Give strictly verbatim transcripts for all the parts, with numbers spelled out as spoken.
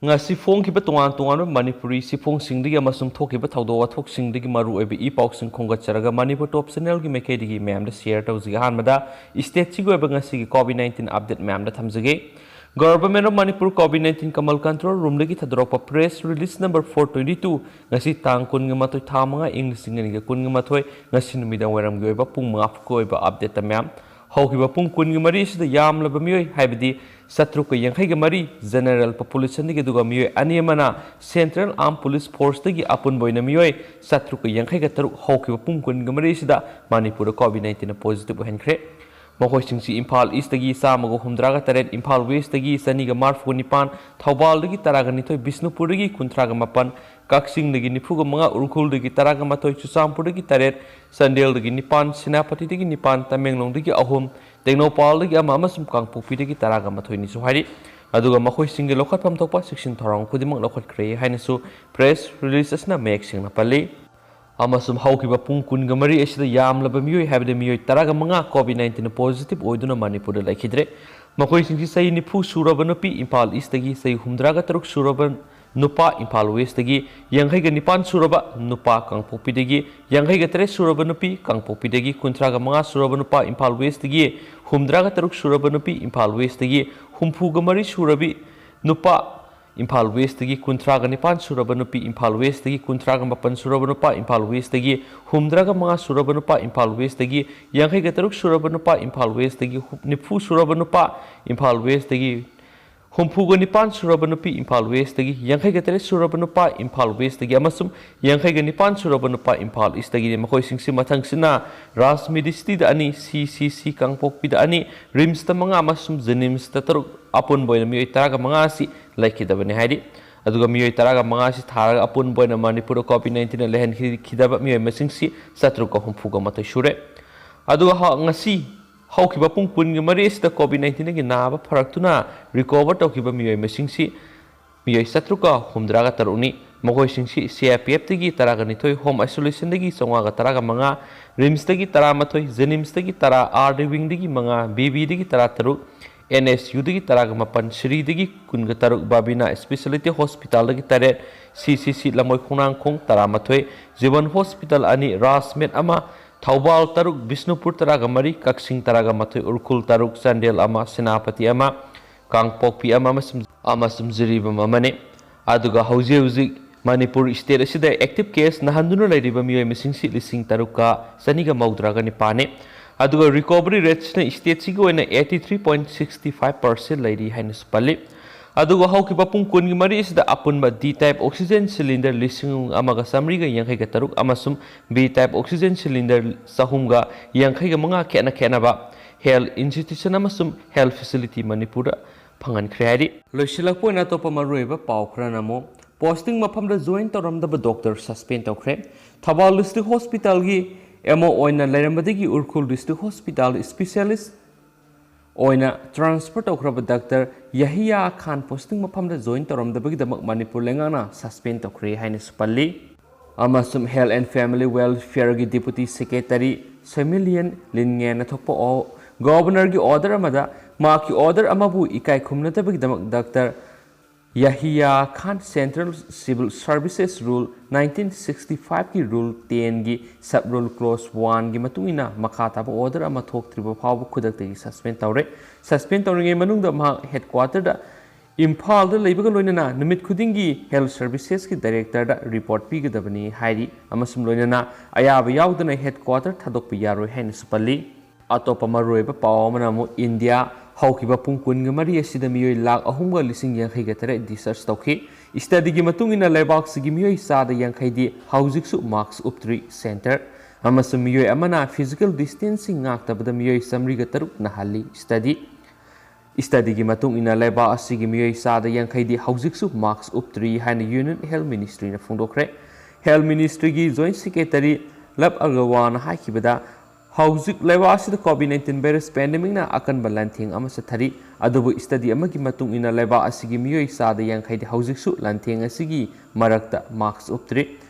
ꯉꯁꯤ ꯐꯣꯡꯈꯤꯕ ꯇꯣꯉꯥꯟ ꯇꯣꯉꯥꯟꯕ ꯃꯅꯤꯄꯨꯔꯤ ꯆꯦꯐꯣꯡꯁꯤꯡꯗꯒꯤ ꯑꯃꯁꯨꯡ ꯊꯣꯛꯈꯤꯕ ꯊꯧꯗꯣꯛ ꯋꯥꯊꯣꯛꯁꯤꯡꯗꯒꯤ ꯃꯔꯨꯑꯣꯏꯕ ꯏ ꯄꯥꯎꯁꯤꯡ ꯈꯣꯝꯒꯠꯆꯔꯒ ꯃꯅꯤꯄꯨꯔ ꯇꯣꯞ ꯆꯦꯅꯦꯜꯒꯤ ꯃꯥꯏꯀꯩꯗꯒꯤ ꯃꯌꯥꯝꯗ ꯁꯤꯌꯔ ꯇꯧꯖꯒꯦ꯫ ꯑꯍꯥꯟꯕꯗ ꯁ꯭ꯇꯦꯠꯁꯤꯒꯤ ꯑꯣꯏꯕ ꯉꯁꯤꯒꯤ ꯀꯣꯚꯤꯗ ꯅꯥꯏꯟꯇꯤꯟ ꯑꯞꯗꯦꯠ ꯃꯌꯥꯝꯗ ꯊꯝꯖꯒꯦ꯫ Government of Manipur COVID nineteen common control ꯔꯨꯝꯗꯒꯤ ꯊꯥꯗꯣꯔꯛꯄ press release number four twenty two, ꯉꯁꯤ ꯇꯥꯡ ꯀꯨꯟꯒ ꯃꯥꯊꯣꯏ, ꯊꯥ ꯃꯉꯥ, ꯏꯪ ꯂꯤꯁꯤꯡ ꯑꯅꯤꯒ ꯀꯨꯟꯒ ꯃꯥꯊꯣꯏ, ꯉꯁꯤ ꯅꯨꯃꯤꯗꯥꯡ ꯋꯥꯏꯔꯝꯒꯤ ꯑꯣꯏꯕ ꯄꯨꯡ ꯃꯉꯥ ꯐꯥꯎꯒꯤ ꯑꯣꯏꯕ ꯑꯞꯗꯦꯠꯇ ꯃꯌꯥꯝ꯫ ꯍꯧꯈꯤꯕ ꯄꯨꯡ ꯀꯨꯟꯒ ꯃꯔꯤ ꯑꯁꯤꯗ ꯌꯥꯝꯂꯕ ꯃꯤꯑꯣꯏ, ꯍꯥꯏꯕꯗꯤ ꯆꯥꯇ꯭ꯔꯨꯛꯀ ꯌꯥꯡꯈꯩꯒ ꯃꯔꯤ general populationꯗꯒꯤ, ꯑꯗꯨꯒ ꯃꯤꯑꯣꯏ ꯑꯅꯤ ꯑꯃꯅ Central Armed Police Forceꯇꯒꯤ, ꯑꯄꯨꯟꯕ ꯑꯣꯏꯅ ꯃꯤꯑꯣꯏ ꯆꯥꯇ꯭ꯔꯨꯛꯀ ꯌꯥꯡꯈꯩꯒ ꯇꯔꯨꯛ ꯍꯧꯈꯤꯕ ꯄꯨꯡ ꯀꯨꯟꯒ ꯃꯔꯤ ꯑꯁꯤꯗ ꯃꯅꯤꯄꯨꯔꯗ ꯀꯣꯚꯤꯗ ꯅꯥꯏꯟꯇꯤꯟꯅ ꯄꯣꯖꯤꯇꯤꯚ ꯑꯣꯏꯍꯟꯈ꯭ꯔꯦ꯫ ꯃꯈꯣꯏꯁꯤꯡꯁꯤ ꯏꯝꯐꯥꯜ ꯏꯁꯇꯒꯤ ꯆꯥꯝꯃꯒ ꯍꯨꯝꯗ꯭ꯔꯥꯒ ꯇꯔꯦꯠ, ꯏꯝꯐꯥꯜ ꯋꯦꯁꯇꯒꯤ ꯆꯅꯤꯒ ꯃꯔꯤꯐꯨꯒ ꯅꯤꯄꯥꯟ, ꯊꯧꯕꯥꯜꯗꯒꯤ ꯇꯔꯥꯒ ꯅꯤꯊꯣꯏ, ꯕꯤꯁꯅꯨꯄꯨꯔꯗꯒꯤ ꯀꯨꯟꯊ꯭ꯔꯥꯒ ꯃꯥꯄꯟ, ꯀꯛꯆꯤꯡꯗꯒꯤ ꯅꯤꯐꯨꯒ ꯃꯉꯥ, ꯎꯈ꯭ꯔꯨꯜꯗꯒꯤ ꯇꯔꯥꯒ ꯃꯥꯊꯣꯏ, ꯆꯨꯔꯆꯥꯟꯄꯨꯔꯗꯒꯤ ꯇꯔꯦꯠ, ꯆꯥꯟꯗꯦꯜꯗꯒꯤ ꯅꯤꯄꯥꯟ, ꯁꯦꯅꯥꯄꯇꯤꯗꯒꯤ ꯅꯤꯄꯥꯟ, ꯇꯃꯦꯡꯂꯣꯡꯗꯒꯤ ꯑꯍꯨꯝ, ꯇꯦꯡꯅꯧꯄꯥꯜꯗꯒꯤ ꯑꯃ ꯑꯃꯁꯨꯡ ꯀꯥꯡꯄꯣꯛꯄꯤꯗꯒꯤ ꯇꯔꯥꯒ ꯃꯥꯊꯣꯏꯅꯤꯁꯨ ꯍꯥꯏꯔꯤ꯫ ꯑꯗꯨꯒ ꯃꯈꯣꯏꯁꯤꯡꯒꯤ ꯂꯧꯈꯠꯐꯝ ꯊꯣꯛꯄ ꯆꯦꯛꯁꯤꯟ ꯊꯧꯔꯥꯡ ꯈꯨꯗꯤꯡꯃꯛ ꯂꯧꯈꯠꯈ꯭ꯔꯦ ꯍꯥꯏꯅꯁꯨ ꯄ꯭ꯔꯦꯁ ꯔꯤꯂꯤꯖ ꯑꯁꯤꯅ ꯃꯌꯦꯛ ꯁꯦꯡꯅ ꯄꯜꯂꯤ꯫ ꯑꯃꯁꯨꯡ ꯍꯧꯈꯤꯕ ꯄꯨꯡ ꯀꯨꯟꯒ ꯃꯔꯤ ꯑꯁꯤꯗ ꯌꯥꯝꯂꯕ ꯃꯤꯑꯣꯏ, ꯍꯥꯏꯕꯗꯤ ꯃꯤꯑꯣꯏ ꯇꯔꯥꯒ ꯃꯉꯥ ꯀꯣꯚꯤꯗ ꯅꯥꯏꯟꯇꯤꯟ ꯄꯣꯖꯤꯇꯤꯚ ꯑꯣꯏꯗꯨꯅ ꯃꯅꯤꯄꯨꯔꯗ ꯂꯩꯈꯤꯗ꯭ꯔꯦ꯫ ꯃꯈꯣꯏꯁꯤꯡꯁꯤ ꯆꯍꯤ ꯅꯤꯐꯨ ꯁꯨꯔꯕ ꯅꯨꯄꯤ ꯏꯝꯐꯥꯜ ꯏꯁꯇꯒꯤ, ꯆꯍꯤ ꯍꯨꯝꯗ꯭ꯔꯥꯒ ꯇꯔꯨꯛ ꯁꯨꯔꯕ ꯅꯨꯄꯥ ꯏꯝꯐꯥꯜ ꯋꯦꯁꯇꯒꯤ, ꯌꯥꯡꯈꯩꯒ ꯅꯤꯄꯥꯟ ꯁꯨꯔꯕ ꯅꯨꯄꯥ ꯀꯥꯡꯄꯣꯛꯄꯤꯗꯒꯤ, ꯌꯥꯡꯈꯩꯒ ꯇꯔꯦꯠ ꯁꯨꯔꯕ ꯅꯨꯄꯤ ꯀꯥꯡꯄꯣꯛꯄꯤꯗꯒꯤ, ꯀꯨꯟꯊ꯭ꯔꯥꯒ ꯃꯉꯥ ꯁꯨꯔꯕ ꯅꯨꯄꯥ ꯏꯝꯐꯥꯜ ꯋꯦꯁꯇꯒꯤ, ꯍꯨꯝꯗ꯭ꯔꯥꯒ ꯇꯔꯨꯛ ꯁꯨꯔꯕ ꯅꯨꯄꯤ ꯏꯝꯐꯥꯜ ꯋꯦꯁꯇꯒꯤ, ꯍꯨꯝꯐꯨꯒ ꯃꯔꯤ ꯁꯨꯔꯕꯤ ꯅꯨꯄꯥ ꯏꯝꯐꯥꯜ ꯋꯦꯁꯇꯒꯤ, ꯀꯨꯟꯊ꯭ꯔꯥꯒ ꯅꯤꯄꯥꯟ ꯁꯨꯔꯕ ꯅꯨꯄꯤ ꯏꯝꯐꯥꯜ ꯋꯦꯁꯇꯒꯤ, ꯀꯨꯟꯊ꯭ꯔꯥꯒ ꯃꯥꯄꯟ ꯁꯨꯔꯕ ꯅꯨꯄꯥ ꯏꯝꯐꯥꯜ ꯋꯦꯁꯇꯒꯤ, ꯍꯨꯝꯗ꯭ꯔꯥꯒ ꯃꯉꯥ ꯁꯨꯔꯕ ꯅꯨꯄꯥ ꯏꯝꯐꯥꯜ ꯋꯦꯁꯇꯒꯤ, ꯌꯥꯡꯈꯩꯒ ꯇꯔꯨꯛ ꯁꯨꯔꯕ ꯅꯨꯄꯥ ꯏꯝꯐꯥꯜ ꯋꯦꯁꯇꯒꯤ, ꯍꯨ-, ꯅꯤꯐꯨ ꯁꯨꯔꯕ ꯅꯨꯄꯥ ꯏꯝꯐꯥꯜ ꯋꯦꯁꯇꯒꯤ, ꯍꯨꯝꯐꯨꯒ ꯅꯤꯄꯥꯟ ꯁꯨꯔꯕ ꯅꯨꯄꯤ ꯏꯝꯐꯥꯜ ꯋꯦꯁꯇꯒꯤ, ꯌꯥꯡꯈꯩꯒ ꯇꯔꯦꯠ ꯁꯨꯔꯕ ꯅꯨꯄꯥ ꯏꯝꯐꯥꯜ ꯋꯦꯁꯇꯒꯤ ꯑꯃꯁꯨꯡ ꯌꯥꯡꯈꯩꯒ ꯅꯤꯄꯥꯟ ꯁꯨꯔꯕ ꯅꯨꯄꯥ ꯏꯝꯐꯥꯜ ꯏꯁꯇꯒꯤꯅꯤ꯫ ꯃꯈꯣꯏꯁꯤꯡꯁꯤ ꯃꯊꯪꯁꯤꯅ ꯔꯥꯖ ꯃꯦꯗꯤꯁꯤꯇꯤꯗ ꯑꯅꯤ, ꯁꯤ ꯁꯤ ꯁꯤ ꯀꯥꯡꯄꯣꯛꯄꯤꯗ ꯑꯅꯤ, ꯔꯤꯝꯁꯇ ꯃꯉꯥ ꯑꯃꯁꯨꯡ ꯖꯦꯅꯤꯝꯁꯇ ꯇꯔꯨꯛ, ꯑꯄꯨꯟꯕ ꯑꯣꯏꯅ ꯃꯤꯑꯣꯏ ꯇꯔꯥꯒ ꯃꯉꯥ ꯑꯁꯤ ꯂꯩꯈꯤꯗꯕꯅꯤ ꯍꯥꯏꯔꯤ꯫ ꯑꯗꯨꯒ ꯃꯤꯑꯣꯏ ꯇꯔꯥꯒ ꯃꯉꯥ ꯑꯁꯤ ꯊꯥꯔꯒ ꯑꯄꯨꯟꯕ ꯑꯣꯏꯅ ꯃꯅꯤꯄꯨꯔꯗ ꯀꯣꯚꯤꯗ ꯅꯥꯏꯟꯇꯤꯟꯅ ꯂꯩꯍꯟꯈꯤꯗꯕ ꯃꯤꯑꯣꯏ ꯃꯁꯤꯡꯁꯤ ꯆꯥꯇ꯭ꯔꯨꯛꯀ ꯍꯨꯝꯐꯨꯒ ꯃꯥꯊꯣꯏ ꯁꯨꯔꯦ꯫ ꯑꯗꯨꯒ ꯍ-, ꯉꯁꯤ ꯍꯧꯈꯤꯕ ꯄꯨꯡ ꯀꯨꯟꯒ ꯃꯔꯤ ꯑꯁꯤꯗ ꯀꯣꯚꯤꯗ ꯅꯥꯏꯟꯇꯤꯟꯒꯤ ꯅꯥꯕ ꯐꯔꯛꯇꯨꯅ ꯔꯤꯀꯣꯚꯔ ꯇꯧꯈꯤꯕ ꯃꯤꯑꯣꯏ ꯃꯁꯤꯡꯁꯤ ꯃꯤꯑꯣꯏ ꯆꯥꯇ꯭ꯔꯨꯛꯀ ꯍꯨꯝꯗ꯭ꯔꯥꯒ ꯇꯔꯨꯛꯅꯤ꯫ ꯃꯈꯣꯏꯁꯤꯡꯁꯤ ꯁꯤ ꯑꯥꯏ ꯄꯤ ꯑꯦꯐꯇꯒꯤ ꯇꯔꯥꯒ ꯅꯤꯊꯣꯏ, ꯍꯣꯝ ꯑꯥꯏꯁꯣꯂꯦꯁꯟꯗꯒꯤ ꯆꯥꯝꯃꯉꯥꯒ ꯇꯔꯥꯒ ꯃꯉꯥ, ꯔꯤꯝꯁꯇꯒꯤ ꯇꯔꯥꯃꯥꯊꯣꯏ, ꯖꯦꯅꯤꯝꯁꯇꯒꯤ ꯇꯔꯥ, ꯑꯥꯔ ꯗꯤ ꯋꯤꯡꯗꯒꯤ ꯃꯉꯥ, ꯕꯤ ꯕꯤꯗꯒꯤ ꯇꯔꯥꯇꯔꯨꯛ, ꯑꯦꯟ ꯑꯦꯁ ꯌꯨꯗꯒꯤ ꯇꯔꯥꯒ ꯃꯥꯄꯟ, ꯁꯤꯔꯤꯗꯒꯤ ꯀꯨꯟꯒ ꯇꯔꯨꯛ, ꯕꯥꯕꯤꯅꯥ ꯏꯁꯄꯤꯁꯤꯌꯦꯂꯤꯇꯤ ꯍꯣꯁꯄꯤꯇꯥꯜꯗꯒꯤ ꯇꯔꯦꯠ, ꯁꯤ ꯁꯤ ꯁꯤ ꯂꯝꯃꯣꯏ ꯈꯣꯡꯅꯥꯡꯈꯣꯡ ꯇꯔꯥꯃꯥꯊꯣꯏ, ꯖꯤꯕꯟ ꯍꯣꯁꯄꯤꯇꯥꯜ ꯑꯅꯤ, ꯔꯥꯖꯃꯦꯗ ꯑꯃ, ꯊꯧꯕꯥꯜ ꯇꯔꯨꯛ, ꯕꯤꯁꯅꯨꯄꯨꯔ ꯇꯔꯥꯒ ꯃꯔꯤ, ꯀꯛꯆꯤꯡ ꯇꯔꯥꯒ ꯃꯥꯊꯣꯏ, ꯎꯈ꯭ꯔꯨꯜ ꯇꯔꯨꯛ, ꯆꯥꯟꯗꯦꯜ ꯑꯃ, ꯁꯦꯅꯥꯄꯇꯤ ꯑꯃ, ꯀꯥꯡꯄꯣꯛꯄꯤ ꯑꯃ ꯑꯃꯁꯨꯡ, ꯑꯃꯁꯨꯡ ꯖꯤꯔꯤꯕꯥꯝ ꯑꯃꯅꯤ꯫ ꯑꯗꯨꯒ ꯍꯧꯖꯤꯛ ꯍꯧꯖꯤꯛ ꯃꯅꯤꯄꯨꯔ ꯁ꯭ꯇꯦꯠ ꯑꯁꯤꯗ ꯑꯦꯛꯇꯤꯚ ꯀꯦꯁ ꯅꯥꯍꯟꯗꯨꯅ ꯂꯩꯔꯤꯕ ꯃꯤꯑꯣꯏ ꯃꯁꯤꯡꯁꯤ ꯂꯤꯁꯤꯡ ꯇꯔꯨꯛꯀ ꯆꯅꯤꯒ ꯃꯧꯗ꯭ꯔꯥꯒ ꯅꯤꯄꯥꯟꯅꯤ꯫ ꯑꯗꯨꯒ ꯔꯤꯀꯣꯚꯔꯤ ꯔꯦꯠꯁꯤꯅ ꯁ꯭ꯇꯦꯠꯁꯤꯒꯤ ꯑꯣꯏꯅ eighty three point sixty five percent ꯂꯩꯔꯤ ꯍꯥꯏꯅꯁꯨ ꯄꯜꯂꯤ꯫ ꯑꯗꯨꯒ ꯍꯧꯈꯤꯕ ꯄꯨꯡ ꯀꯨꯟꯒꯤ ꯃꯔꯤ ꯑꯁꯤꯗ ꯑꯄꯨꯟꯕ D type oxygen cylinder ꯂꯤꯁꯤꯡ ꯑꯃꯒ ꯆꯥꯃꯔꯤꯒ ꯌꯥꯡꯈꯩꯒ ꯇꯔꯨꯛ ꯑꯃꯁꯨꯡ B type oxygen cylinder ꯆꯍꯨꯝꯒ ꯌꯥꯡꯈꯩꯒ ꯃꯉꯥ ꯈꯦꯠꯅ ꯈꯦꯠꯅꯕ health institution ꯑꯃꯁꯨꯡ health facility ꯃꯅꯤꯄꯨꯔꯗ ꯐꯪꯍꯟꯈ꯭ꯔꯦ ꯍꯥꯏꯔꯤ꯫ ꯂꯣꯏꯁꯤꯜꯂꯛꯄ ꯑꯣꯏꯅ ꯑꯇꯣꯞꯄ ꯃꯔꯨꯑꯣꯏꯕ ꯄꯥꯎ ꯈꯔꯅ ꯑꯃꯨꯛ, posting ꯃꯐꯝꯗ join ꯇꯧꯔꯝꯗꯕ doctor suspend ꯇꯧꯈ꯭ꯔꯦ꯫ ꯊꯧꯕꯥꯜ district hospitalꯒꯤ M O ꯑꯣꯏꯅ ꯂꯩꯔꯝꯕꯗꯒꯤ ꯎꯈ꯭ꯔꯨꯜ district hospital specialist ꯑꯣꯏꯅ transfer ꯇꯧꯈ꯭ꯔꯕ doctor ꯌꯍꯤꯌꯥ ꯈꯥꯟ posting ꯃꯐꯝꯗ join ꯇꯧꯔꯝꯗꯕꯒꯤꯗꯃꯛ ꯃꯅꯤꯄꯨꯔ ꯂꯩꯉꯥꯛꯅ suspend ꯇꯧꯈ꯭ꯔꯦ ꯍꯥꯏꯅꯁꯨ ꯄꯜꯂꯤ꯫ ꯑꯃꯁꯨꯡ Health and Family Welfareꯒꯤ deputy secretary ꯁꯦꯃꯤꯂꯤꯌꯟ ꯂꯤꯟꯉꯦꯟꯅ ꯊꯣꯛꯄ ꯑꯣ-, governorꯒꯤ order ꯑꯃꯗ ꯃꯍꯥꯛꯀꯤ order ꯑꯃꯕꯨ ꯏꯀꯥꯏ ꯈꯨꯝꯅꯗꯕꯒꯤꯗꯃꯛ doctor ꯌꯍꯤꯌꯥ ꯈꯥꯟ Central Civil Services Rule nineteen sixty fiveꯀꯤ Rule tenꯒꯤ sub rule clause oneꯒꯤ ꯃꯇꯨꯡ ꯏꯟꯅ ꯃꯈꯥ ꯇꯥꯕ order ꯑꯃ ꯊꯣꯛꯇ꯭ꯔꯤꯕ ꯐꯥꯎꯕ ꯈꯨꯗꯛꯇꯒꯤ suspend ꯇꯧꯔꯦ꯫ Suspend ꯇꯧꯔꯤꯉꯩ ꯃꯅꯨꯡꯗ ꯃꯍꯥꯛ headquarterꯗ ꯏꯝꯐꯥꯜꯗ ꯂꯩꯕꯒ ꯂꯣꯏꯅꯅ ꯅꯨꯃꯤꯠ ꯈꯨꯗꯤꯡꯒꯤ health servicesꯀꯤ directorꯗ report ꯄꯤꯒꯗꯕꯅꯤ ꯍꯥꯏꯔꯤ, ꯑꯃꯁꯨꯡ ꯂꯣꯏꯅꯅ ꯑꯌꯥꯕ ꯌꯥꯎꯗꯅ headquarter ꯊꯥꯗꯣꯛꯄ ꯌꯥꯔꯣꯏ ꯍꯥꯏꯅꯁꯨ ꯄꯜꯂꯤ꯫ ꯑꯇꯣꯞꯄ ꯃꯔꯨꯑꯣꯏꯕ ꯄꯥꯎ ꯑꯃꯅ ꯑꯃꯨꯛ ꯏꯟꯗꯤꯌꯥ, ꯍꯧꯈꯤꯕ ꯄꯨꯡ ꯀꯨꯟꯒ ꯃꯔꯤ ꯑꯁꯤꯗ ꯃꯤꯑꯣꯏ ꯂꯥꯈ ꯑꯍꯨꯝꯒ ꯂꯤꯁꯤꯡ ꯌꯥꯡꯈꯩꯒ ꯇꯔꯦꯠ discharge ꯇꯧꯈꯤ꯫ Studyꯒꯤ ꯃꯇꯨꯡ ꯏꯟꯅ ꯂꯩꯕꯥꯛꯁꯤꯒꯤ ꯃꯤꯑꯣꯏ ꯆꯥꯗ ꯌꯥꯡꯈꯩꯗꯤ ꯍꯧꯖꯤꯛꯁꯨ mask ꯎꯞꯇ꯭ꯔꯤ꯫ Center ꯑꯃꯁꯨꯡ ꯃꯤꯑꯣꯏ ꯑꯃꯅ physical distancing ꯉꯥꯛꯇꯕꯗ ꯃꯤꯑꯣꯏ ꯆꯥꯃꯔꯤꯒ ꯇꯔꯨꯛ ꯅꯥꯍꯜꯂꯤ꯫ Study Studyꯒꯤ ꯃꯇꯨꯡ ꯏꯟꯅ ꯂꯩꯕꯥꯛ ꯑꯁꯤꯒꯤ ꯃꯤꯑꯣꯏ ꯆꯥꯗ ꯌꯥꯡꯈꯩꯗꯤ ꯍꯧꯖꯤꯛꯁꯨ mask ꯎꯞꯇ꯭ꯔꯤ ꯍꯥꯏꯅ Union Health Ministryꯅ ꯐꯣꯡꯗꯣꯛꯈ꯭ꯔꯦ꯫ Health Ministryꯒꯤ Joint Secretary Love Agarwalꯅ ꯍꯥꯏꯈꯤꯕꯗ, ꯍꯧꯖꯤꯛ ꯂꯩꯕꯥꯛ ꯑꯁꯤꯗ COVID nineteen virus pandemicꯅ ꯑꯀꯟꯕ ꯂꯥꯟꯊꯦꯡ ꯑꯃ ꯆꯠꯊꯔꯤ꯫ ꯑꯗꯨꯕꯨ study ꯑꯃꯒꯤ ꯃꯇꯨꯡ ꯏꯟꯅ ꯂꯩꯕꯥꯛ ꯑꯁꯤꯒꯤ ꯃꯤꯑꯣꯏ ꯆꯥꯗ ꯌꯥꯡꯈꯩꯗꯤ ꯍꯧꯖꯤꯛꯁꯨ ꯂꯥꯟꯊꯦꯡ ꯑꯁꯤꯒꯤ ꯃꯔꯛꯇ mask ꯎꯞꯇ꯭ꯔꯤ꯫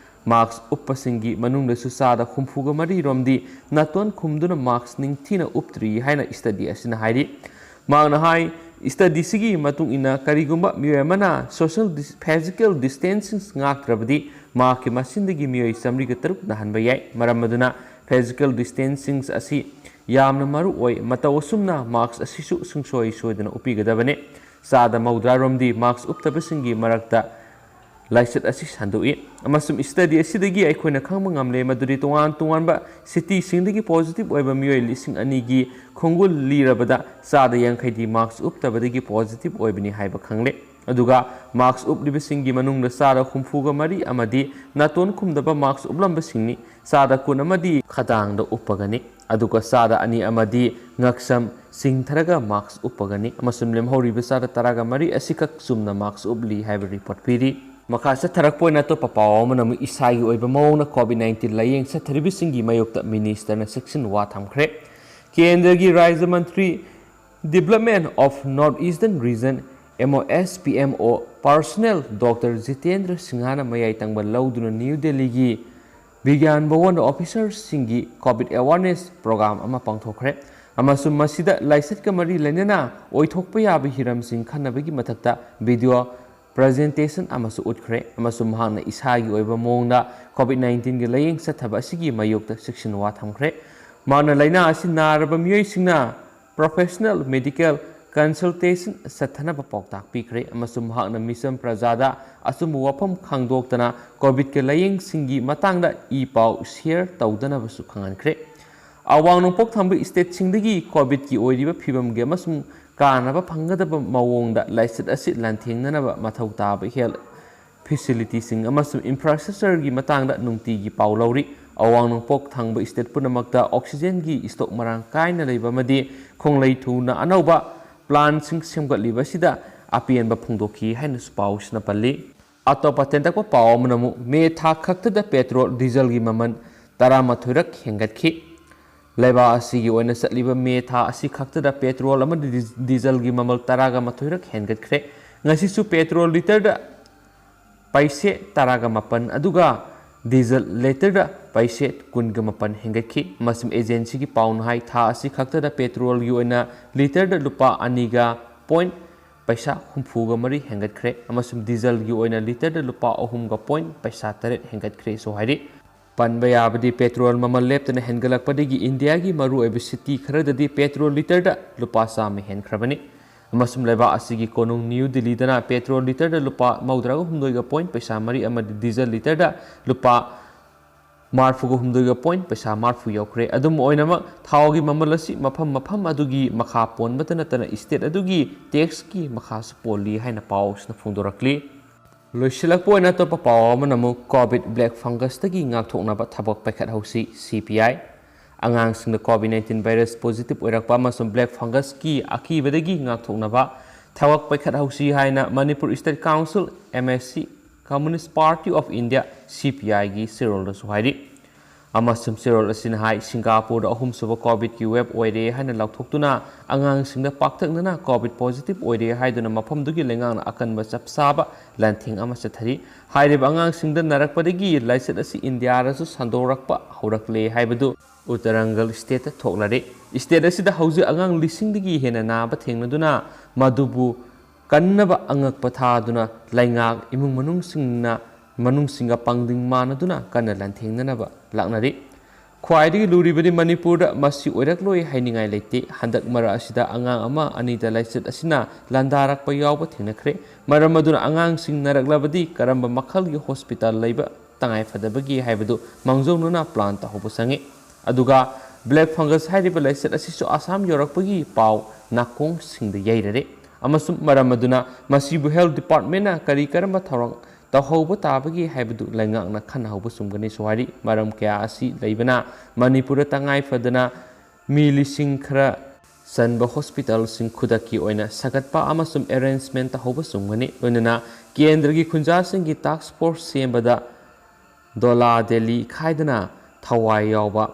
Mask ꯎꯞꯄꯁꯤꯡꯒꯤ ꯃꯅꯨꯡꯗꯁꯨ ꯆꯥꯗ ꯍꯨꯝꯐꯨꯒ ꯃꯔꯤ ꯔꯣꯝꯗꯤ ꯅꯥꯇꯣꯟ ꯈꯨꯝꯗꯨꯅ mask ꯅꯤꯡꯊꯤꯅ ꯎꯞꯇ꯭ꯔꯤ ꯍꯥꯏꯅ study ꯑꯁꯤꯅ ꯍꯥꯏꯔꯤ꯫ ꯃꯍꯥꯛꯅ ꯍꯥꯏ, ꯁ꯭ꯇꯗꯤꯁꯤꯒꯤ ꯃꯇꯨꯡ ꯏꯟꯅ ꯀꯔꯤꯒꯨꯝꯕ ꯃꯤꯑꯣꯏ ꯑꯃꯅ social dis- physical distancing ꯉꯥꯛꯇ꯭ꯔꯕꯗꯤ ꯃꯍꯥꯛꯀꯤ ꯃꯁꯤꯡꯗꯒꯤ ꯃꯤꯑꯣꯏ ꯆꯥꯃꯔꯤꯒ ꯇꯔꯨꯛ ꯅꯥꯍꯟꯕ ꯌꯥꯏ꯫ ꯃꯔꯝ ꯑꯗꯨꯅ physical distancing ꯑꯁꯤ ꯌꯥꯝꯅ ꯃꯔꯨ ꯑꯣꯏ꯫ ꯃꯇꯧ ꯑꯁꯨꯝꯅ mask ꯑꯁꯤꯁꯨ ꯁꯨꯡꯁꯣꯏ ꯁꯣꯏꯗꯅ ꯎꯞꯄꯤꯒꯗꯕꯅꯤ꯫ ꯆꯥꯗ ꯃꯧꯗ꯭ꯔꯥ ꯔꯣꯝꯗꯤ mask ꯎꯞꯇꯕꯁꯤꯡꯒꯤ ꯃꯔꯛꯇ ꯂꯥꯏꯆꯠ ꯑꯁꯤ ꯁꯟꯗꯣꯛꯏ꯫ ꯑꯃꯁꯨꯡ ꯁ꯭ꯇꯗꯤ ꯑꯁꯤꯗꯒꯤ ꯑꯩꯈꯣꯏꯅ ꯈꯪꯕ ꯉꯝꯂꯦ ꯃꯗꯨꯗꯤ ꯇꯣꯉꯥꯟ ꯇꯣꯉꯥꯟꯕ ꯁꯤꯇꯤꯁꯤꯡꯗꯒꯤ positive ꯑꯣꯏꯕ ꯃꯤꯑꯣꯏ ꯂꯤꯁꯤꯡ ꯑꯅꯤꯒꯤ ꯈꯣꯡꯒꯨꯜ ꯂꯤꯔꯕꯗ ꯆꯥꯗ ꯌꯥꯡꯈꯩꯗꯤ mask ꯎꯞꯇꯕꯗꯒꯤ positive ꯑꯣꯏꯕꯅꯤ ꯍꯥꯏꯕ ꯈꯪꯂꯦ꯫ ꯑꯗꯨꯒ mask ꯎꯞꯂꯤꯕꯁꯤꯡꯒꯤ ꯃꯅꯨꯡꯗ ꯆꯥꯗ ꯍꯨꯝꯐꯨꯒ ꯃꯔꯤ ꯑꯃꯗꯤ ꯅꯥꯇꯣꯟ ꯈꯨꯝꯗꯕ mask ꯎꯞꯂꯝꯕꯁꯤꯡꯅꯤ꯫ ꯆꯥꯗ ꯀꯨꯟ ꯑꯃꯗꯤ ꯈꯗꯥꯡꯗ ꯎꯞꯄꯒꯅꯤ꯫ ꯑꯗꯨꯒ ꯆꯥꯗ ꯑꯅꯤ ꯑꯃꯗꯤ ꯉꯛꯁꯝ ꯆꯤꯡꯊꯔꯒ mask ꯎꯞꯄꯒꯅꯤ꯫ ꯑꯃꯁꯨꯡ ꯂꯦꯝꯍꯧꯔꯤꯕ ꯆꯥꯗ ꯇꯔꯥꯒ ꯃꯔꯤ ꯑꯁꯤꯈꯛ ꯆꯨꯝꯅ mask ꯎꯞꯂꯤ ꯍꯥꯏꯕ report ꯄꯤꯔꯤ꯫ ꯃꯈꯥ ꯆꯠꯊꯔꯛꯄ ꯑꯣꯏꯅ ꯑꯇꯣꯞꯄ ꯄꯥꯎ ꯑꯃꯅ ꯑꯃꯨꯛ ꯏꯁꯥꯒꯤ ꯑꯣꯏꯕ ꯃꯑꯣꯡꯗ COVID nineteen ꯂꯥꯏꯌꯦꯡ ꯆꯠꯊꯔꯤꯕꯁꯤꯡꯒꯤ ꯃꯥꯌꯣꯛꯇ ministerꯅ ꯆꯦꯛꯁꯤꯟ ꯋꯥ ꯊꯝꯈ꯭ꯔꯦ꯫ ꯀꯦꯟꯗ꯭ꯔꯒꯤ ꯔꯥꯖ꯭ꯌ ꯃꯟꯇ꯭ꯔꯤ Development of North Eastern Region, MOSPMO, personnel Doctor Jitendra Singhana ꯃꯌꯥꯏ ꯇꯪꯕ ꯂꯧꯗꯨꯅ ꯅ꯭ꯌꯨ ꯗꯦꯜꯂꯤꯒꯤ ꯕꯤꯒ꯭ꯌꯥꯟ ꯚꯋꯟꯗ officerꯁꯤꯡꯒꯤ COVID awareness program ꯑꯃ ꯄꯥꯡꯊꯣꯛꯈ꯭ꯔꯦ꯫ ꯑꯃꯁꯨꯡ ꯃꯁꯤꯗ ꯂꯥꯏꯆꯠꯀ ꯃꯔꯤ ꯂꯩꯅꯅ ꯑꯣꯏꯊꯣꯛꯄ ꯌꯥꯕ ꯍꯤꯔꯝꯁꯤꯡ ꯈꯟꯅꯕꯒꯤ ꯃꯊꯛꯇ video presentation ꯑꯃꯁꯨ ꯎꯠꯈ꯭ꯔꯦ꯫ ꯑꯃꯁꯨꯡ ꯃꯍꯥꯛꯅ ꯏꯁꯥꯒꯤ ꯑꯣꯏꯕ ꯃꯑꯣꯡꯗ COVID nineteenꯒꯤ ꯂꯥꯏꯌꯦꯡ ꯆꯠꯊꯕ ꯑꯁꯤꯒꯤ ꯃꯥꯌꯣꯛꯇ ꯆꯦꯛꯁꯤꯟ ꯋꯥ ꯊꯝꯈ꯭ꯔꯦ꯫ ꯃꯍꯥꯛꯅ ꯂꯥꯏꯅꯥ ꯑꯁꯤ ꯅꯥꯔꯕ ꯃꯤꯑꯣꯏꯁꯤꯡꯅ professional medical consultation ꯆꯠꯊꯅꯕ ꯄꯥꯎꯇꯥꯛ ꯄꯤꯈ꯭ꯔꯦ꯫ ꯑꯃꯁꯨꯡ ꯃꯍꯥꯛꯅ ꯃꯤꯆꯝ ꯄ꯭ꯔꯖꯥꯗ ꯑꯆꯨꯝꯕ ꯋꯥꯐꯝ ꯈꯪꯗꯣꯛꯇꯅ COVIDꯀꯤ ꯂꯥꯏꯌꯦꯡꯁꯤꯡꯒꯤ ꯃꯇꯥꯡꯗ ꯏ ꯄꯥꯎ share ꯇꯧꯗꯅꯕꯁꯨ ꯈꯪꯍꯟꯈ꯭ꯔꯦ꯫ ꯑꯋꯥꯡ ꯅꯣꯡꯄꯣꯛ ꯊꯪꯕ stateꯁꯤꯡꯗꯒꯤ COVIDꯀꯤ ꯑꯣꯏꯔꯤꯕ ꯐꯤꯕꯝꯒꯤ ꯑꯃꯁꯨꯡ ꯀꯥꯟꯅꯕ ꯐꯪꯒꯗꯕ ꯃꯑꯣꯡꯗ ꯂꯥꯏꯆꯠ ꯑꯁꯤ ꯂꯥꯟꯊꯦꯡꯅꯅꯕ ꯃꯊꯧ ꯇꯥꯕ health facilityꯁꯤꯡ ꯑꯃꯁꯨꯡ infrastructureꯒꯤ ꯃꯇꯥꯡꯗ ꯅꯨꯡꯇꯤꯒꯤ ꯄꯥꯎ ꯂꯧꯔꯤ꯫ ꯑꯋꯥꯡ ꯅꯣꯡꯄꯣꯛ ꯊꯪꯕ state ꯄꯨꯝꯅꯃꯛꯇ oxygenꯒꯤ stock ꯃꯔꯥꯡ ꯀꯥꯏꯅ ꯂꯩꯕ ꯑꯃꯗꯤ ꯈꯣꯡꯂꯩ ꯊꯨꯅ ꯑꯅꯧꯕ plantꯁꯤꯡ ꯁꯦꯝꯒꯠꯂꯤꯕ ꯑꯁꯤꯗ ꯑꯄꯦꯟꯕ ꯐꯣꯡꯗꯣꯛꯈꯤ ꯍꯥꯏꯅꯁꯨ ꯄꯥꯎꯁꯤꯅ ꯄꯜꯂꯤ꯫ ꯑꯇꯣꯞꯄ ꯇꯦꯟꯇꯛꯄ ꯄꯥꯎ ꯑꯃꯅ ꯑꯃꯨꯛ ꯃꯦ ꯊꯥ ꯈꯛꯇꯗ petrol dieselꯒꯤ ꯃꯃꯜ ꯇꯔꯥꯃꯥꯊꯣꯏꯔꯛ ꯍꯦꯟꯒꯠꯈꯤ꯫ ꯂꯩꯕꯥꯛ ꯑꯁꯤꯒꯤ ꯑꯣꯏꯅ ꯆꯠꯂꯤꯕ ꯃꯦ ꯊꯥ ꯑꯁꯤ ꯈꯛꯇꯗ petrol ꯑꯃꯗꯤ ꯗꯤ-, dieselꯒꯤ ꯃꯃꯜ ꯇꯔꯥꯒ ꯃꯥꯊꯣꯏꯔꯛ ꯍꯦꯟꯒꯠꯈ꯭ꯔꯦ꯫ ꯉꯁꯤꯁꯨ petrol literꯗ ꯄꯩꯁꯦ ꯇꯔꯥꯒ ꯃꯥꯄꯟ ꯑꯗꯨꯒ diesel literꯗ ꯄꯩꯁꯦ ꯀꯨꯟꯒ ꯃꯥꯄꯟ ꯍꯦꯟꯒꯠꯈꯤ꯫ ꯑꯃꯁꯨꯡ ꯑꯦꯖꯦꯟꯁꯤꯒꯤ ꯄꯥꯎꯅ ꯍꯥꯏ, ꯊꯥ ꯑꯁꯤ ꯈꯛꯇꯗ ꯄꯦꯇ꯭ꯔꯣꯜꯒꯤ ꯑꯣꯏꯅ ꯂꯤꯇꯔꯗ ꯂꯨꯄꯥ ꯑꯅꯤꯒ ꯄꯣꯏꯟ ꯄꯩꯁꯥ ꯍꯨꯝꯐꯨꯒ ꯃꯔꯤ ꯍꯦꯟꯒꯠꯈ꯭ꯔꯦ꯫ ꯑꯃꯁꯨꯡ ꯗꯤꯖꯜꯒꯤ ꯑꯣꯏꯅ ꯂꯤꯇꯔꯗ ꯂꯨꯄꯥ ꯑꯍꯨꯝꯒ ꯄꯣꯏꯟ ꯄꯩꯁꯥ ꯇꯔꯦꯠ ꯍꯦꯟꯒꯠꯈ꯭ꯔꯦꯁꯨ ꯍꯥꯏꯔꯤ꯫ ꯄꯟꯕ ꯌꯥꯕꯗꯤ, ꯄꯦꯇ꯭ꯔꯣꯜ ꯃꯃꯜ ꯂꯦꯞꯇꯅ ꯍꯦꯟꯒꯠꯂꯛꯄꯗꯒꯤ ꯏꯟꯗꯤꯌꯥꯒꯤ ꯃꯔꯨꯑꯣꯏꯕ ꯁꯤꯇꯤ ꯈꯔꯗꯗꯤ ꯄꯦꯇ꯭ꯔꯣꯜ ꯂꯤꯇꯔꯗ ꯂꯨꯄꯥ ꯆꯥꯝꯃ ꯍꯦꯟꯈ꯭ꯔꯕꯅꯤ꯫ ꯑꯃꯁꯨꯡ ꯂꯩꯕꯥꯛ ꯑꯁꯤꯒꯤ ꯀꯣꯅꯨꯡ ꯅ꯭ꯌꯨ ꯗꯤꯜꯂꯤꯗꯅ ꯄꯦꯇ꯭ꯔꯣꯜ ꯂꯤꯇꯔꯗ ꯂꯨꯄꯥ ꯃꯧꯗ꯭ꯔꯥꯒ ꯍꯨꯝꯗꯣꯏꯒ ꯄꯣꯏꯟ ꯄꯩꯁꯥ ꯃꯔꯤ ꯑꯃꯗꯤ ꯗꯤꯖꯜ ꯂꯤꯇꯔꯗ ꯂꯨꯄꯥ ꯃꯔꯐꯨꯒ ꯍꯨꯝꯗꯣꯏꯒ ꯄꯣꯏꯟ ꯄꯩꯁꯥ ꯃꯔꯐꯨ ꯌꯧꯈ꯭ꯔꯦ꯫ ꯑꯗꯨꯝ ꯑꯣꯏꯅꯃꯛ, ꯊꯥꯎꯒꯤ ꯃꯃꯜ ꯑꯁꯤ ꯃꯐꯝ ꯃꯐꯝ ꯑꯗꯨꯒꯤ ꯃꯈꯥ ꯄꯣꯟꯕꯇ ꯅꯠꯇꯅ ꯏꯁꯇꯦꯠ ꯑꯗꯨꯒꯤ ꯇꯦꯛꯁꯀꯤ ꯃꯈꯥꯁꯨ ꯄꯣꯜꯂꯤ ꯍꯥꯏꯅ ꯄꯥꯎ ꯑꯁꯤꯅ ꯐꯣꯡꯗꯣꯔꯛꯂꯤ꯫ ꯂꯣꯏꯁꯤꯜꯂꯛꯄ ꯑꯣꯏꯅ ꯑꯇꯣꯞꯄ ꯄꯥꯎ ꯑꯃꯅ ꯑꯃꯨꯛ ꯀꯣꯚꯤꯗ ꯕ꯭ꯂꯦꯛ ꯐꯪꯒꯁꯇꯒꯤ ꯉꯥꯛꯊꯣꯛꯅꯕ ꯊꯕꯛ ꯄꯥꯏꯈꯠꯍꯧꯁꯤ, ꯁꯤ ꯄꯤ ꯑꯥꯏ꯫ ꯑꯉꯥꯡꯁꯤꯡꯗ ꯀꯣꯚꯤꯗ ꯅꯥꯏꯟꯇꯤꯟ ꯚꯥꯏꯔꯁ ꯄꯣꯖꯤꯇꯤꯚ ꯑꯣꯏꯔꯛꯄ ꯑꯃꯁꯨꯡ ꯕ꯭ꯂꯦꯛ ꯐꯪꯒꯁꯀꯤ ꯑꯀꯤꯕꯗꯒꯤ ꯉꯥꯛꯊꯣꯛꯅꯕ ꯊꯕꯛ ꯄꯥꯏꯈꯠꯍꯧꯁꯤ ꯍꯥꯏꯅ Manipur state council, M S C, communist party of India, ꯁꯤ ꯄꯤ ꯑꯥꯏꯒꯤ ꯆꯦꯔꯣꯜꯗꯁꯨ ꯍꯥꯏꯔꯤ꯫ ꯑꯃꯁꯨꯡ ꯆꯦꯔꯣꯜ ꯑꯁꯤꯅ ꯍꯥꯏ, ꯁꯤꯡꯒꯥꯄꯨꯔꯗ ꯑꯍꯨꯝꯁꯨꯕ ꯀꯣꯚꯤꯗꯀꯤ ꯋꯦꯕ ꯑꯣꯏꯔꯦ ꯍꯥꯏꯅ ꯂꯥꯎꯊꯣꯛꯇꯨꯅ ꯑꯉꯥꯡꯁꯤꯡꯗ ꯄꯥꯛꯇꯛꯅꯅ ꯀꯣꯚꯤꯗ ꯄꯣꯖꯤꯇꯤꯚ ꯑꯣꯏꯔꯦ ꯍꯥꯏꯗꯨꯅ ꯃꯐꯝꯗꯨꯒꯤ ꯂꯩꯉꯥꯛꯅ ꯑꯀꯟꯕ ꯆꯞ ꯆꯥꯕ ꯂꯥꯟꯊꯦꯡ ꯑꯃ ꯆꯠꯊꯔꯤ꯫ ꯍꯥꯏꯔꯤꯕ ꯑꯉꯥꯡꯁꯤꯡꯗ ꯅꯥꯔꯛꯄꯗꯒꯤ ꯂꯥꯏꯆꯠ ꯑꯁꯤ ꯏꯟꯗꯤꯌꯥꯗꯁꯨ ꯁꯟꯗꯣꯔꯛꯄ ꯍꯧꯔꯛꯂꯦ ꯍꯥꯏꯕꯗꯨ ꯎꯠꯇꯔꯥꯡꯒꯜ ꯏꯁꯇꯦꯠꯇ ꯊꯣꯛꯂꯔꯦ꯫ ꯏꯁꯇꯦꯠ ꯑꯁꯤꯗ ꯍꯧꯖꯤꯛ ꯑꯉꯥꯡ ꯂꯤꯁꯤꯡꯗꯒꯤ ꯍꯦꯟꯅ ꯅꯥꯕ ꯊꯦꯡꯅꯗꯨꯅ ꯃꯗꯨꯕꯨ ꯀꯟꯅꯕ ꯑꯉꯛꯄ ꯊꯥꯗꯨꯅ ꯂꯩꯉꯥꯛ, ꯏꯃꯨꯡ ꯃꯅꯨꯡꯁꯤꯡꯅ, ꯃꯅꯨꯡꯁꯤꯡꯒ ꯄꯥꯡꯗꯤꯡ ꯃꯥꯟꯅꯗꯨꯅ ꯀꯟꯅ ꯂꯥꯟꯊꯦꯡꯅꯅꯕ ꯂꯥꯛꯅꯔꯤ꯫ ꯈ꯭ꯋꯥꯏꯗꯒꯤ ꯂꯨꯔꯤꯕꯗꯤ ꯃꯅꯤꯄꯨꯔꯗ ꯃꯁꯤ ꯑꯣꯏꯔꯛꯂꯣꯏ ꯍꯥꯏꯅꯤꯡꯉꯥꯏ ꯂꯩꯇꯦ꯫ ꯍꯟꯗꯛ ꯃꯔꯛ ꯑꯁꯤꯗ ꯑꯉꯥꯡ ꯑꯃ ꯑꯅꯤꯗ ꯂꯥꯏꯆꯠ ꯑꯁꯤꯅ ꯂꯥꯟꯗꯥꯔꯛꯄ ꯌꯥꯎꯕ ꯊꯦꯡꯅꯈ꯭ꯔꯦ꯫ ꯃꯔꯝ ꯑꯗꯨꯅ ꯑꯉꯥꯡꯁꯤꯡ ꯅꯥꯔꯛꯂꯕꯗꯤ ꯀꯔꯝꯕ ꯃꯈꯜꯒꯤ ꯍꯣꯁꯄꯤꯇꯥꯜ ꯂꯩꯕ ꯇꯉꯥꯏ ꯐꯗꯕꯒꯦ ꯍꯥꯏꯕꯗꯨ ꯃꯥꯡꯖꯧꯅꯅ ꯄ꯭ꯂꯥꯟ ꯇꯧꯍꯧꯕ ꯆꯪꯉꯤ꯫ ꯑꯗꯨꯒ ꯕ꯭ꯂꯦꯛ ꯐꯪꯒꯁ ꯍꯥꯏꯔꯤꯕ ꯂꯥꯏꯆꯠ ꯑꯁꯤꯁꯨ ꯑꯁꯥꯝ ꯌꯧꯔꯛꯄꯒꯤ ꯄꯥꯎ ꯅꯥꯀꯣꯡꯁꯤꯡꯗ ꯌꯩꯔꯔꯦ꯫ ꯑꯃꯁꯨꯡ ꯃꯔꯝ ꯑꯗꯨꯅ ꯃꯁꯤꯕꯨ ꯍꯦꯜꯊ ꯗꯤꯄꯥꯔꯠꯃꯦꯟꯅ ꯀꯔꯤ ꯀꯔꯝꯕ ꯊꯧꯔꯥꯡ ꯇꯧꯍꯧꯕ ꯇꯥꯕꯒꯦ ꯍꯥꯏꯕꯗꯨ ꯂꯩꯉꯥꯛꯅ ꯈꯟꯅꯍꯧꯕ ꯆꯨꯝꯒꯅꯤꯁꯨ ꯍꯥꯏꯔꯤ꯫ ꯃꯔꯝ ꯀꯌꯥ ꯑꯁꯤ ꯂꯩꯕꯅ ꯃꯅꯤꯄꯨꯔꯗ ꯇꯉꯥꯏ ꯐꯗꯅ ꯃꯤ ꯂꯤꯁꯤꯡ ꯈꯔ ꯆꯟꯕ ꯍꯣꯁꯄꯤꯇꯥꯜꯁꯤꯡ ꯈꯨꯗꯛꯀꯤ ꯑꯣꯏꯅ ꯁꯥꯒꯠꯄ ꯑꯃꯁꯨꯡ ꯑꯦꯔꯦꯟꯖꯃꯦꯟ ꯇꯧꯍꯧꯕ ꯆꯨꯝꯒꯅꯤ꯫ ꯂꯣꯏꯅꯅ ꯀꯦꯟꯗ꯭ꯔꯒꯤ ꯈꯨꯟꯖꯥꯁꯤꯡꯒꯤ ꯇꯥꯛꯁ ꯐꯣꯔꯁ ꯁꯦꯝꯕꯗ ꯗꯣꯂꯥ ꯗꯦꯜꯂꯤ ꯈꯥꯏꯗꯅ ꯊꯋꯥꯏ ꯌꯥꯎꯕ,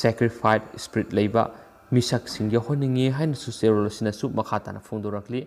ꯁꯦꯀ꯭ꯔꯤꯐꯥꯏꯁ ꯁ꯭ꯄꯤꯔꯤꯠ ꯂꯩꯕ ꯃꯤꯁꯛꯁꯤꯡ ꯌꯥꯎꯍꯟꯅꯤꯡꯏ ꯍꯥꯏꯅꯁꯨ ꯆꯦꯔꯣꯜ ꯑꯁꯤꯅꯁꯨ ꯃꯈꯥ ꯇꯥꯅ ꯐꯣꯡꯗꯣꯔꯛꯂꯤ꯫